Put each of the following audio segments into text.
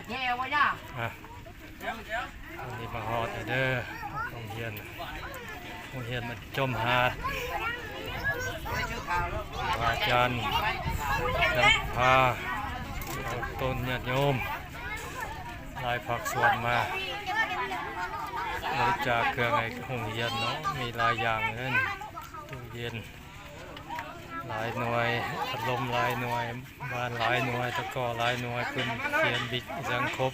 ແຍ່ບໍ່ຍາ? ອ່ະ ອັນນີ້ມາຮອດແລ້ວເດີ ໂຮງຮຽນ ໂຮງຮຽນມັດຍົມຫາດ ອາຈານນຳພາ ຕົ້ນຍາດໂຍມ ຫຼາຍພາກສ່ວນມາບໍລິຈາກເຄື່ອງໃຫ້ໂຮງຮຽນເນາະ ມີຫຼາຍຢ່າງເລີຍ ຕູ້ເຢັນ ຫຼາຍໜ່ວຍ ພັດລົມຫຼາຍໜ່ວຍ ບານຫຼາຍໜ່ວຍ ຕະກໍຫຼາຍໜ່ວຍ ປືນຂຽນບິກ ອີ່ຫຍັງຄົບ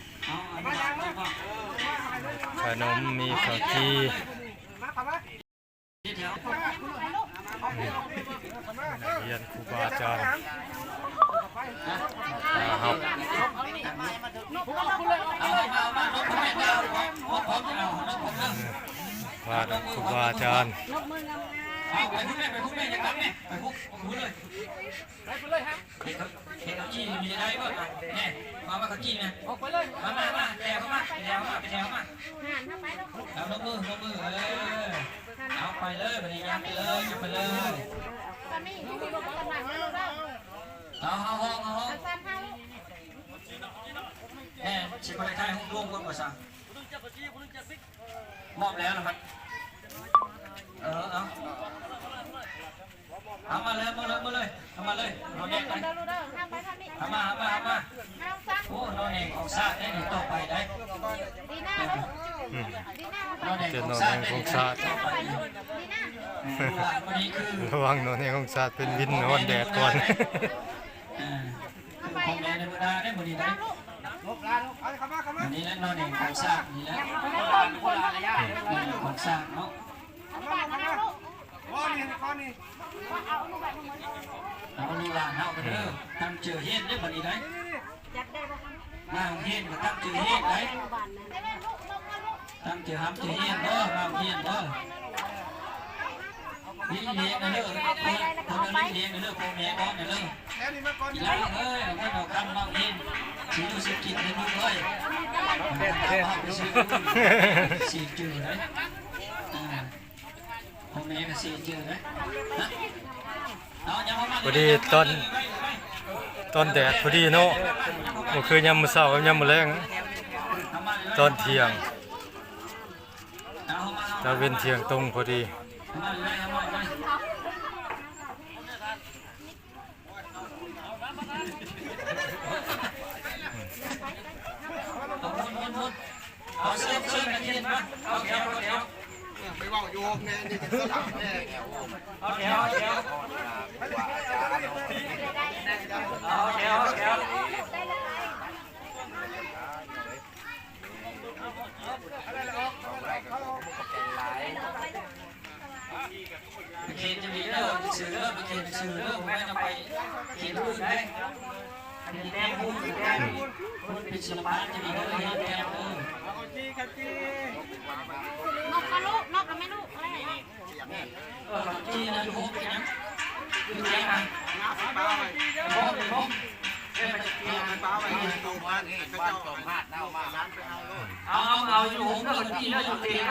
ຂະໜົມ ມີເຂົ້າຈີ່ ນັກຮຽນ ຄູບາອາຈານ ມາຮັບ ມານຳຄູບາອາຈານ ເອົາ ໄປພຸ້ນແມ່ ໄປພຸ້ນແມ່ ຢ່າກັບແມ່ ໄປພຸ້ນ ໄປພຸ້ນເລີຍ ເຮັດເຂົ້າ ເຮັດເຂົ້າຈີ່ມີໄດ້ບໍ່? ແນ່ ມາ ມາເຂົ້າຈີ່ນະ ອອກໄປເລີຍ ມາ ມາ ມາ ແຖວເຂົ້າມາ ແຖວເຂົ້າມາ ແຖວເຂົ້າມາ ເອົາ ລົງມື ລົງມື ເອີ ເອົາ ໄປເລີຍ ບັດນີ້ ຍ່າງໄປເລີຍ ຍ່າງໄປເລີຍ ເອົາ ເອົາ ຫ້ອງ ເອົາ ຫ້ອງ ແນ່ ຊິບໍ່ໄດ້ຖ່າຍຮູບລວມກ່ອນບໍ່ຊະ? ມອບແລ້ວລະມັດ ເອີ ເອົາ ເອົາມາເລີຍ ມາເລີຍ ມາເລີຍ ເອົາມາເລີຍ ເອົາແນກໄປ ເອົາມາ ເອົາມາ ເອົາມາ ໂອ້ ໜໍ່ແໜງຂອງຊາດໄດ໋ນີ້ ຕໍ່ໄປໄດ໋ ອືມ ໜໍ່ແໜງຂອງຊາດໄດ໋ນີ້ ຕໍ່ໄປນີ້ ລະວັງໜໍ່ແໜງຂອງຊາດເປັນວິນຮ້ອນແດດກ່ອນ ເອີ ຂອງແມ່ໃນມື້ໜ້າໄດ້ມື້ນີ້ໄດ້ ນີ້ແຫຼະເນາະ ນີ້ຂອງຊາດນີ້ແຫຼະ ຂອງຊາດເນາະ ເອົາລູກຫຼານເຮົາກັນເດີ ຕັ້ງໃຈຮຽນເດີບັດນີ້ໄດ້ ມາໂຮງຮຽນກໍຕັ້ງໃຈຮຽນໄດ້ ຕັ້ງໃຈຮ່ຳໃຈຮຽນເດີ ມາໂຮງຮຽນເດີ ລີ້ລ້ຽງນະເດີ ເພິ່ນ ເພິ່ນລີ້ລ້ຽງນະເດີ ພໍ່ແມ່ນອນນະເດີ ອີ່ຫຼ້າເອີຍ ເພິ່ນເອົາຄຳມາໂຮງຮຽນ ຊິຢູ່ຊິກິນເດີລູກເອີຍ ເອົາໄປຊື້ ຊິຈື່ໄດ້ ອ່າ ພໍ່ແມ່ກໍຊິຈື່ໄດ້ ພໍດີຕອນ ຕອນແດດພໍດີເນາະ ບໍ່ຄືຍາມມື້ເຊົ້າກັບຍາມມື້ແລງ ຕອນທ່ຽງ ຕາເວັນທ່ຽງຕົງພໍດີ ເອົາ ເຊີນ ເຊີນນັກຮຽນມາ ເອົາແຖວ ເອົາແຖວ ໄປເວົ້າຢູ່ແມ່ນີ້ ເອົາແຖວ ເອົາແຖວ ເອົາແຖວ ເອົາແຖວ. ໄປເຂດຈະມີເດີ ໜັງສືເດີ ໄປເຂດໜັງສືເດີ ບໍ່ແມ່ນເອົາໄປເຂດອື່ນເດ້ ເປັນແຕ້ມຮູບ ເປັນແຕ້ມຮູບ ເປັນສິລະປະຈະມີເດີ ເຮັດແຕ້ມເດີ ນົກກະລູກ ນົກກະແມ່ລູກ ເອີ ຈີນະ ຢູ່ໂຮມເປັນຫຍັງ? ຢູ່ແຈງນະ ໂຮມ ໂຮມ ເອີ ເປັນຫຍັງ? ເອົາ ເອົາ ເອົາ ຢູ່ໂຮມເດີ ຈີນະ ຢູ່ເຕນະ.